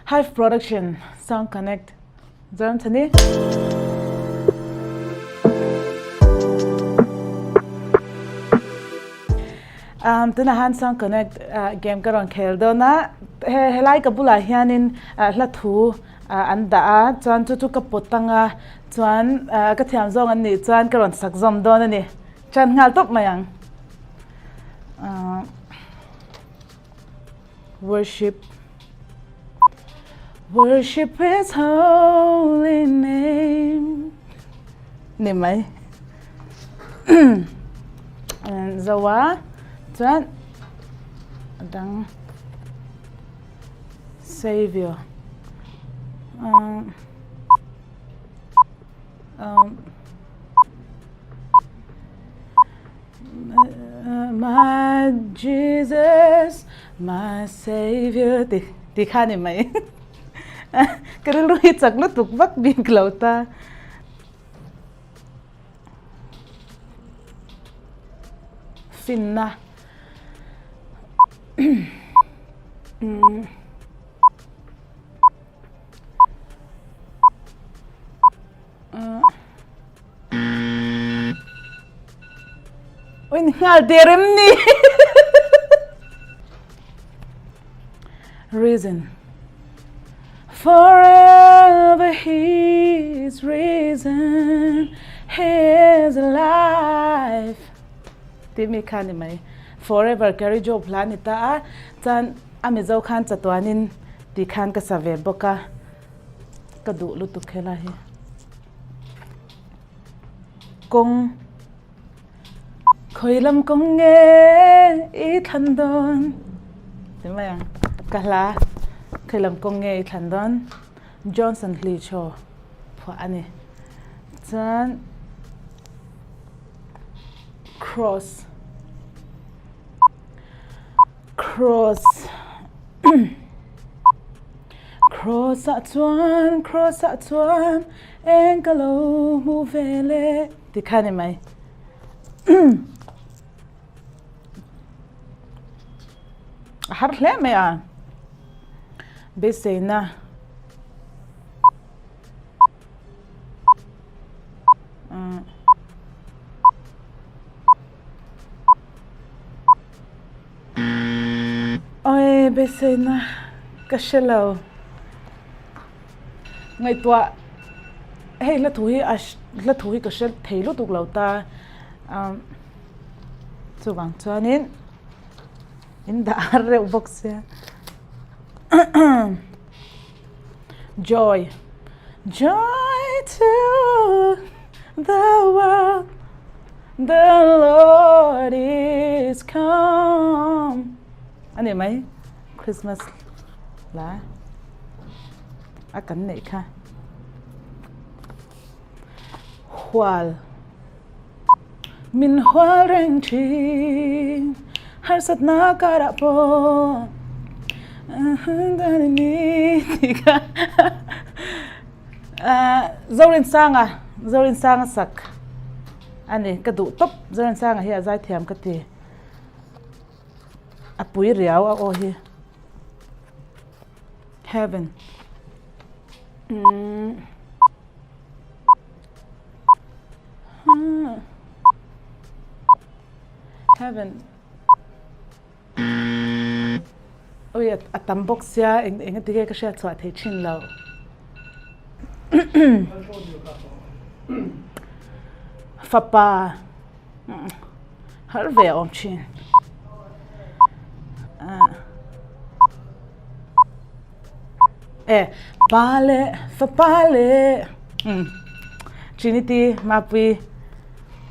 Hive Production Sound Connect Zoramchhani. Um, tuna han Sound Connect uh, game ka rawn khel dawn a. He helai ka bulah hianin uh, hla thu uh, an dah a, chuan chu chu ka pawt anga chuan uh, ka thiam zawng an nih chuan ka rawn sak zawm dawn a ni. Chan nghal tawp mai ang. Uh, worship Worship his holy name ni mai zoa chuan dang savior um, um, My Jesus, my Savior ti ti kha ni mai. Ka rilru hi chak lutuk vak bik lo ta. Finna. Oi ni nghal der em ni. Risen. Forever he is risen. He is alive. Ti mi kha ni mai. Forever Carrie Job hla ni ta a. Chuan a Mizo khan chatuanin ti khan ka sa ve bawk a. Ka duh lutuk helai hi. Kawng khawi lam kawng nge i thlan dawn ti mai ang ka hla khawi lam kawng nge i thlan dawn Johnson Hlichaw phuah a ni chuan cross Cross Cross ah chuan Cross ah chuan eng ka lo hmu ve le ti kha ni mai a har hle mai a beiseina Oi beiseina ka hre lo. Ngaihtuah hei hla thu hi a hla thu hi ka hre thei lutuk lo ta chuvang chuanin in dah har reuh bawk sia. Joy Joy to the world The Lord is come A ni mai Christmas la a kan neih kha Hual Min hual reng thin harsatna karah pawh tih kha Zorinsanga Zorinsanga sak a ni ka duh tawp Zorinsanga hi a zaithiam ka ti a pui riau a aw hi heaven umm. Heaven Ui a tam bawk sia eng eng ati nge ka hriat chhuah thei thin lo. Fapa har ve a awm thin. E pa leh fapa leh umm Trinity Mapui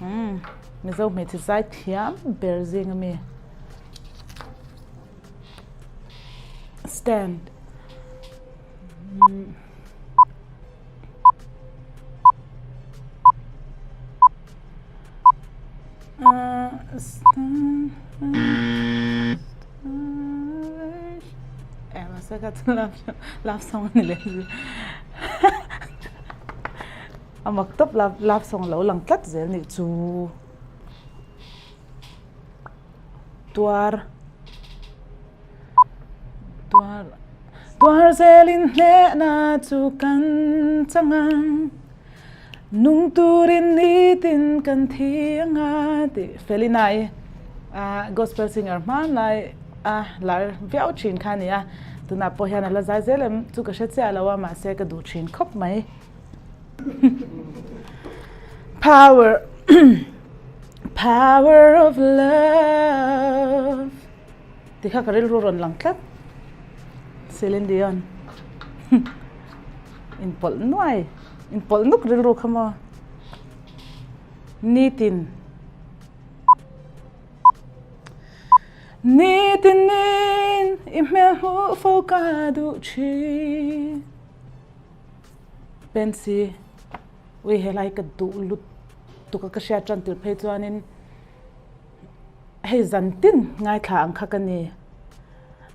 umm Mizo hmeichhe zai thiam ber zing ami stand umm Love song ani leh si a mak tawp love love song lo lang tlat zel nih chu tuar tuar. Tuar zelin hnehna chu kan chang ang. Nung turin nitin kan thi anga tih Felina-i gospel singer hmanlai a lar viau thin kha a ni a, tunah pawh hian a la zai zel em chu ka hre chiah lo a, mahse ka duh thin khawp mai. Power Power of love tih kha ka rilru rawn lang tlat Celine Dion inpawlh nuai inpawlh nuk rilru kha maw nitin Nitinin i hmel hmuh fo ka duh thin. Pensi ui helai ka duh lutuk a ka hriat tan tir phei chuanin hei zan tin ngaithla ang kha ka ni.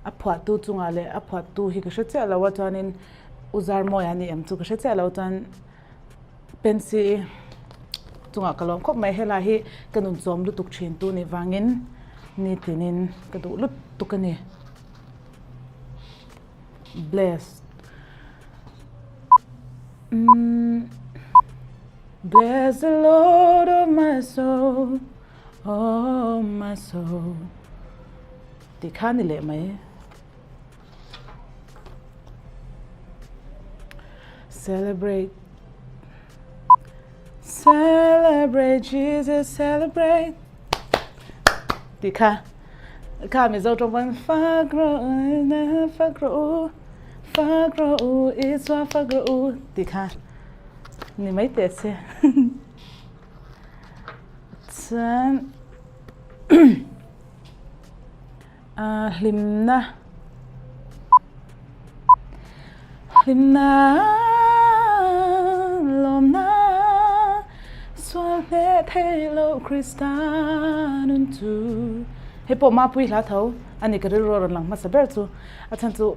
A phuahtu chungah leh a phuahtu hi ka hre chiah lo a chuanin U Zarmawia ni em chu ka hre chiah lo chuan Pensi chungah ka lawm khawp mai. Helai hi ka nun chawm lutuk thin tu nih vangin nitinin ka duh lutuk a ni. Bless Bless the Lord oh my soul oh my soul tih kha a ni leh mai. Celebrate Celebrate Jesus celebrate tih kha kha Mizo tawng pawn fak rawh u fak rawh u fak rawh u Isua fak rawh u tih kha ni mai teh se chuan Hlimna Hlimna lawmna sual hneh thei lo Krista nun chu Hei pawh Mapui hla tho a ni ka rilru a rawn lang hmasa ber chu a chhan chu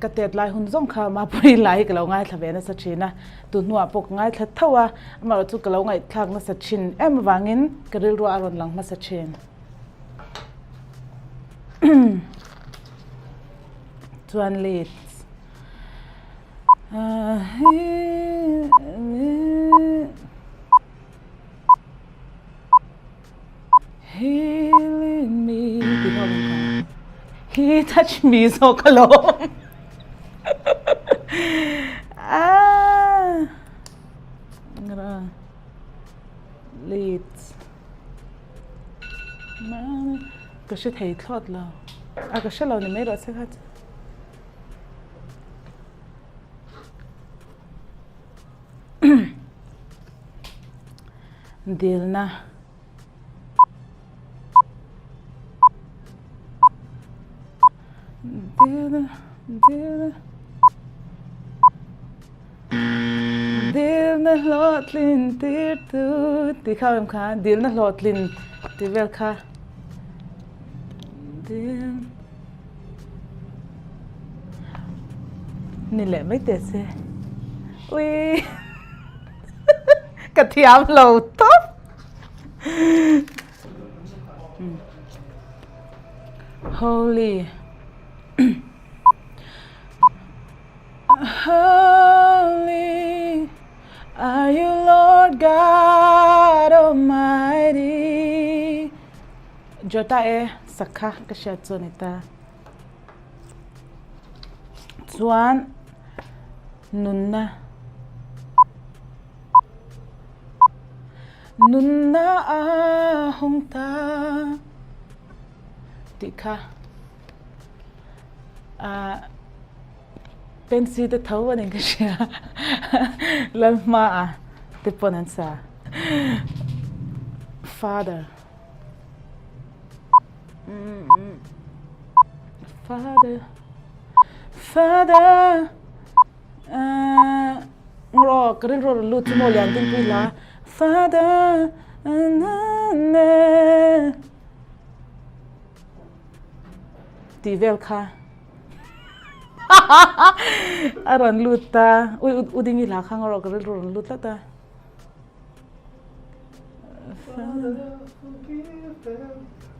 ka tet lai hun zawng kha Mapui hla hi ka lo ngaithla ve nasa thin a tu hnuah pawh ka ngaithla tho a amaherawhchu chu ka lo ngaihthlak nasa thin em avangin ka rilru a rawn lang hmasa thin. Chuan leads Healing me tih ho ang kha He touch me zawk alawm Leads Ka hre thei thlawt lo. A ka hre lo ni mai rawh se kha chu. Dilna. Dilna, dilna. Dilna hlawhtlin tir tu tih kha awm kha dilna hlawhtlin tih vel kha dil ni leh mai teh se ui ka thiam lo tawp holy. Holy are you Lord God Almighty. Jota e sakha ka hriat chu a ni ta. Chuan nunna nunna a hawng ta tih kha. Ah Pensi te tho a ni ka hria Lalhma a te pawn an sa Father Father Father ah ngaw ka rilru a rawn lut chu maw lian dingpui hla Father na na. Tih vel kha a rawn lut ta ui u ding i hla kha ngaw rawh ka rilru rawn lut tlat a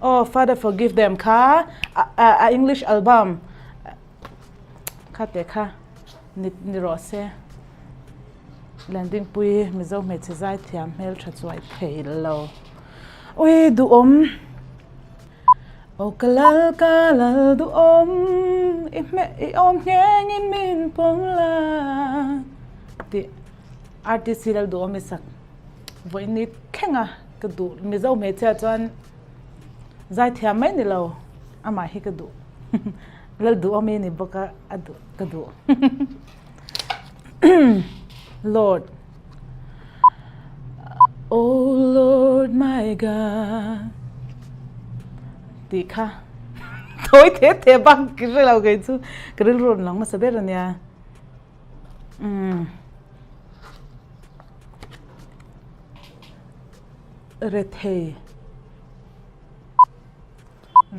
oh father forgive them kha a english album. Kha teh kha ni ni rawh se. Landingpui Mizo hmeichhe zaithiam hmeltha chuai thei lo. Ui duhawm. Aw ka lal ka lal duhawm i hmeh i awm nghengin min pawm la tih RTC lal duhawm i sak vawiin thleng a ka duh Mizo hmeichhia chuan zaithiam mai ni lo amah hi ka duh lal duhawm i ni bawk a a duh ka duh Lord Oh Lord my God tih kha thawi the the bak ka hre lo kei chu ka rilru rawn lang hmasa ber ania umm rethei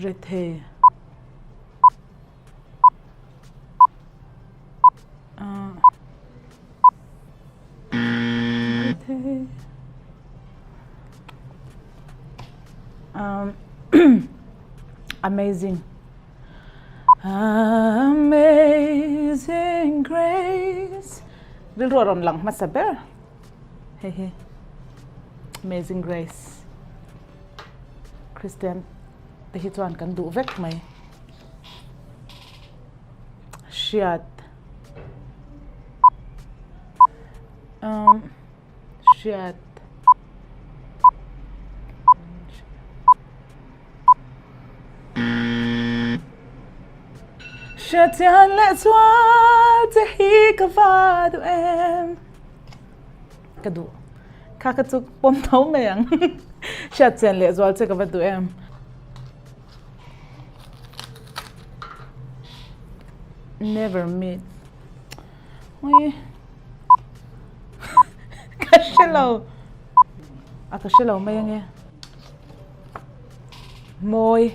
rethei Amazing Amazing Grace rilru a rawn lang hmasa ber hei hi Amazing Grace Christian te hi chuan kan duh vek mai hriat umm hriat hriat chian leh chuan che hi ka va duh em ka duh kha ka chu pawm tho mai ang hriat chian leh zual che ka va duh em. Never meet. Ui. Ka hre lo. A ka hre lo mai ange. Mawi.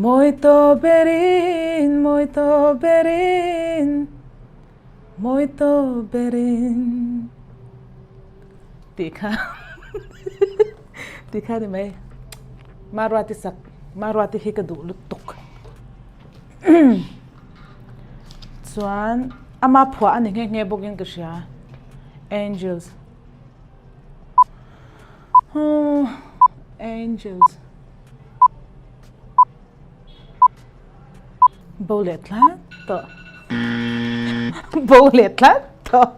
Mawi to berin, mawi to berin. Mawi to berin. Tih kha tih kha a ni mai. Maruati sak Maruati hi ka duh lutuk. Chuan ama phuah a ni nghe nghe bawkin ka hria. Angels Angels Bo leh tlat tawh Bo leh tlat tawh.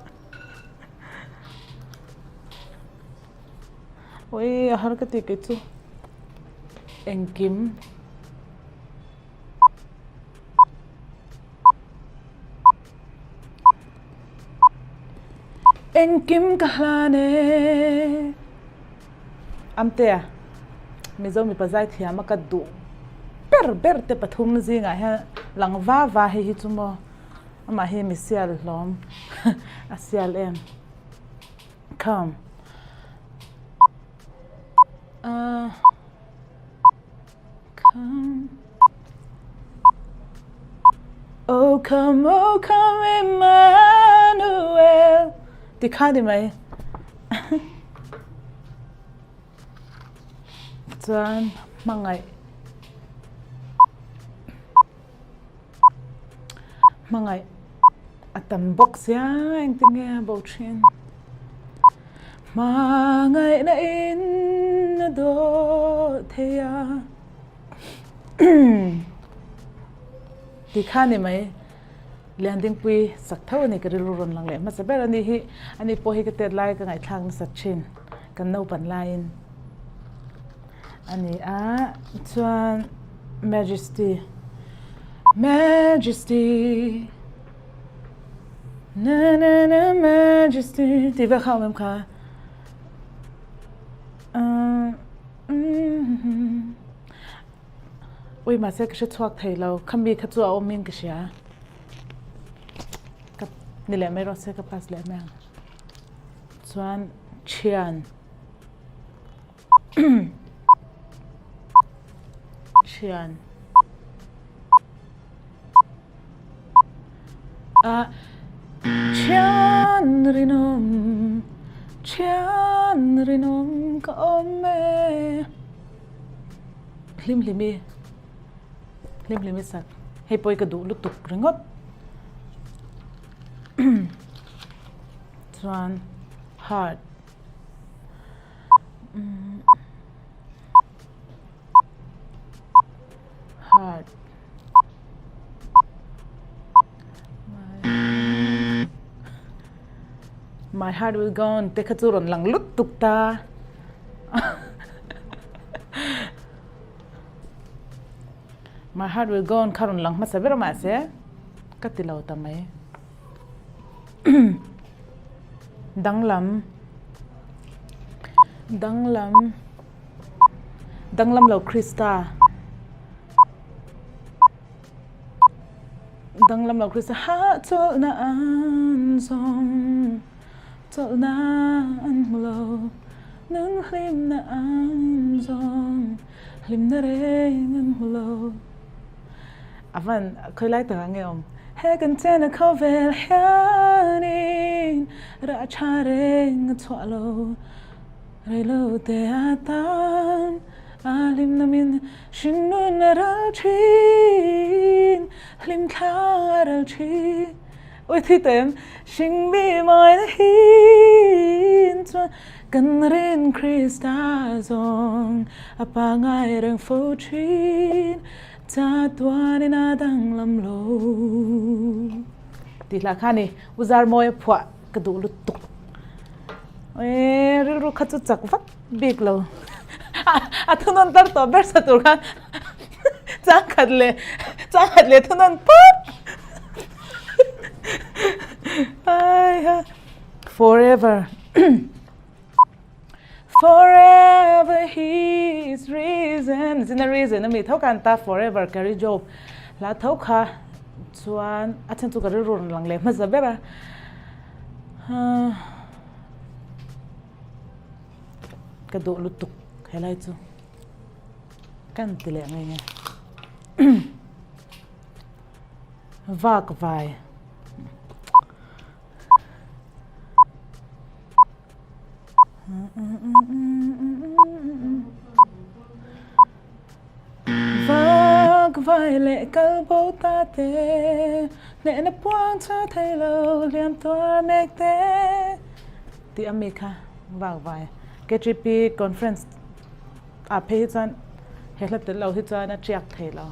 Ui a har ka ti kei chu engkim engkim ka hlan e Amtea Mizo mipa zaithiam a ka duh ber ber te pathum zingah hian lang va va hei hi chu maw. Amah hi mi sial hlawm a sial em come ah come oh come oh come Emmanuel ti kha ni mai chuan hmangaih Hmangaih a tam bawk sia engtin nge a bo thin. Hmangaihna in a dawh thei a tih kha a ni mai. Liandingpui sak tho a ni ka rilru rawn lang leh hmasa ber a ni hi. Ani pawh hi ka tet lai ka ngaihthlak nasat thin kan naupan laiin a ni a chuan Majesty Majesty Na na na Majesty tih vel kha a awm em kha Ui mahse ka hre chhuak thei lo khami kha chu a awm in ka hria ka ni leh mai rawh se ka pass leh mai ang chuan thian Thian. A thian rinawm, thian rinawm ka awm e. Hlim hlim i. Hlim hlim i sak. Hei pawh hi ka duh lutuk ringawt. Chuan heart. Heart. My heart will go on te kha chu rawn lang lutuk ta. My heart will go on kha rawn lang hmasa ber mahse ka ti lo ta mai. Danglam Danglam Danglam lo Krista Danglam lo Krista Hahchawlhna an zawng Chawlhna an hmu lo Nun hlimna an zawng Hlimna reng an hmu lo. A van khawi lai takah nge awm? He kan chena khawvel hianin rah tha reng a chhuah lo. Reilo te atan a hlimna min hringnun a ral thin, hlim thla a ral thin. Ui thi tem hring mi mawina hin chuan kan rin Krista zawng a pangai reng fo thin. Chatuanin a danglam lo. Tih hla kha ni U Zarmawia phuah ka duh lutuk. Ee rilru kha chu chak vak bik lo. A thunawn tar tawh ber sa tur khan changkhat leh changkhat leh thunawn pawp. Ai ha forever. Forever he is risen Zina risen ami tho khan ta forever Carrie Job hla tho kha chuan a chhan chu ka rilru rawn lang leh hmasa ber a ka duh lutuk helai chu kan ti leh mai nge vak vai. Vak vai leh kal bo ta te, hnehna puang chhuah thei lo hliam tuar mek te tih a mi kha vak vai. KTP conference ah phei hi chuan he hla tel lo hi chuan a tiak thei lo,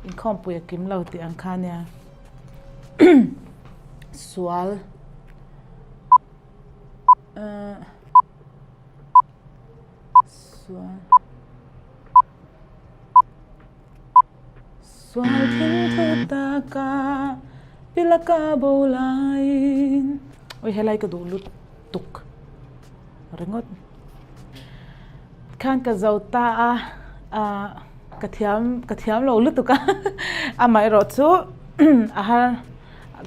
inkhawmpui a kim lo tih ang kha a nia. Sual. Sual thing thu taka pila ka bo laiin Ui helai ka duh lutuk ringawt khan ka zo ta a ka thiam ka thiam lo lutuk a amaherawh chu a har.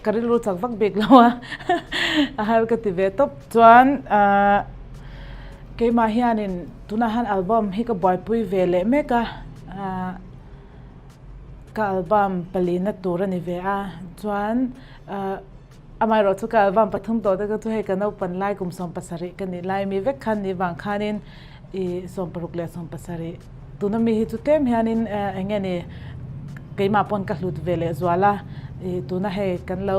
Ka rilru chak vak bik lo a, a har ka ti ve tawp. Chuan ahh keimah hianin tunah hian album hi ka buaipui ve leh mek a, ahh ka album palina tur a ni ve a. Chuan ahh amaherawh chu ka album pathum tawh te kha chu hei ka naupan lai kum 17 ka nih lai mi vek khan nih vang khanin ih 16 leh 17 Tuna mi hi chu tlem hianin eng nge ni keimah pawn ka hlut ve leh zual a, ih tuna hei kan lo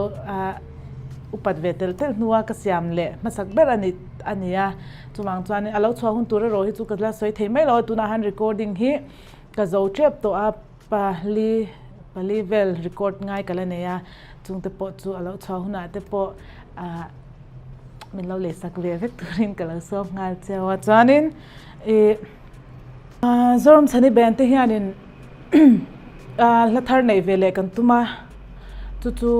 upat ve tel tel hnua ka siam leh hmasak ber a ni a ni a, chuvang chuanin a lo chhuah hun tur erawh hi chu ka la sawi thei mai lo a, tunah han recording hi ka zo tep tawh a, pali pali vel record ngai ka la nei a, chungte pawh chu a lo chhuah hunah te pawh ah min lo lehsak ve vek turin ka lo sawm nghal cheu a, chuanin ih. Zoramchhani band te hianin hla thar neih ve leh kan tum a, chu chu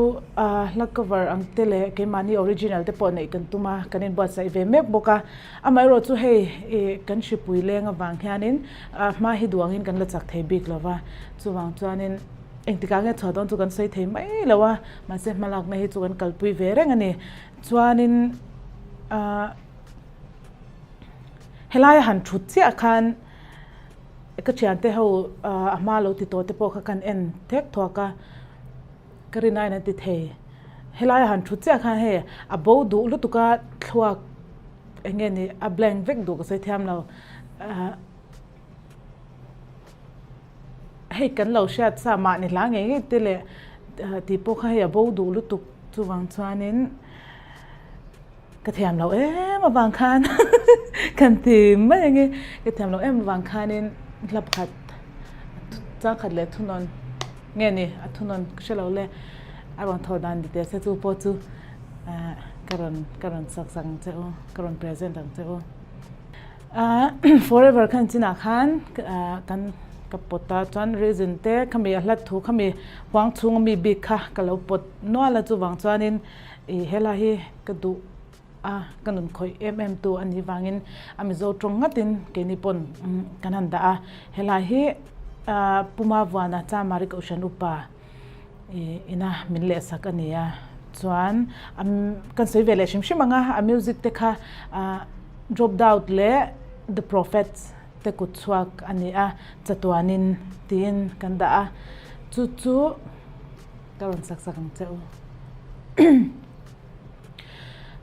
hla cover ang te leh keimahni original te pawh neih kan tum a, kan inbuatsaih ve mek bawk a. Amaherawh chu hei ih kan hripui leng avang hianin hma hi duh angin kan la chak thei bik lo va, chuvang chuanin engtikah nge chhuah dawn chu kan sawi thei mai lo a, mahse hmalakna hi chu kan kalpui ve reng a ni. Chuanin ah. Helai a han thut chiah khan ka thiante ho a hma lo ti tawh te pawh kha kan en thek thuak a, ka rin aiin an ti thei. Helai a han thut chiah khan hei a bo duh lutuk a thluak eng nge ni a blank vek duh ka sawi thiam lo. Hei kan lo hriat sa mahni hla ngei ngei te leh tih pawh kha hei a bo duh lutuk chuvang chuanin ka thiam loh em avang khan kan ti mai ange ka thiam loh em avang khanin hla pakhat chang khat leh thunawn nge ni a thunawn ka hre lo le a rawn thawh dan ni teh se chu pawh chu ka rawn ka rawn sak sak ang che u ka rawn present ang che u. Forever khan chinah khan kan ka pawt a chuan reason te khami a hlat thu khami huang chhunga mi bik kha ka lo pawt nual a chuvang chuanin ih helai hi ka duh a ka nun khawih em em tu a nih vangin a mizo tawng ngatin keini pawn kan han dah a helai hi Puma Vuana Chamari Kohhran upa ih ina min lehsak a ni a chuan kan sawi ve leh hrim hrim ang a a music te kha ah drop doubt leh the prophets te kut chhuak a ni a chatuanin tiin kan dah a chu chu ka rawn sak sak ang che u.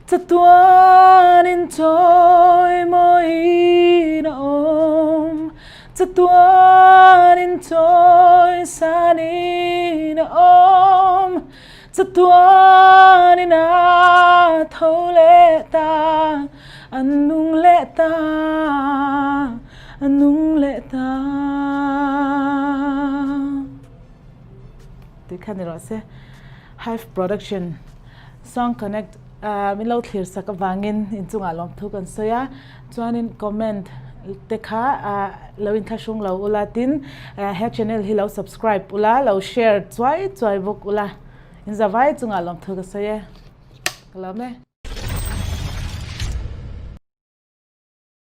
Chatuanin chawi mawiin a awm, Chatuanin chawi sanin a awm, Chatuanin a tho leh ta, a nung leh ta, a nung leh ta. Tih kha ni rawh se. Hive Production. Song Connect min lo thlir sak avangin inchungah lawmthu kan sawi a, chuanin comment te kha lo inthlahrung lo ula tin he channel hi lo subscribe ula, lo share chuai chuai bawk ula, inzavai chungah lawmthu ka sawi e. Ka lawm e.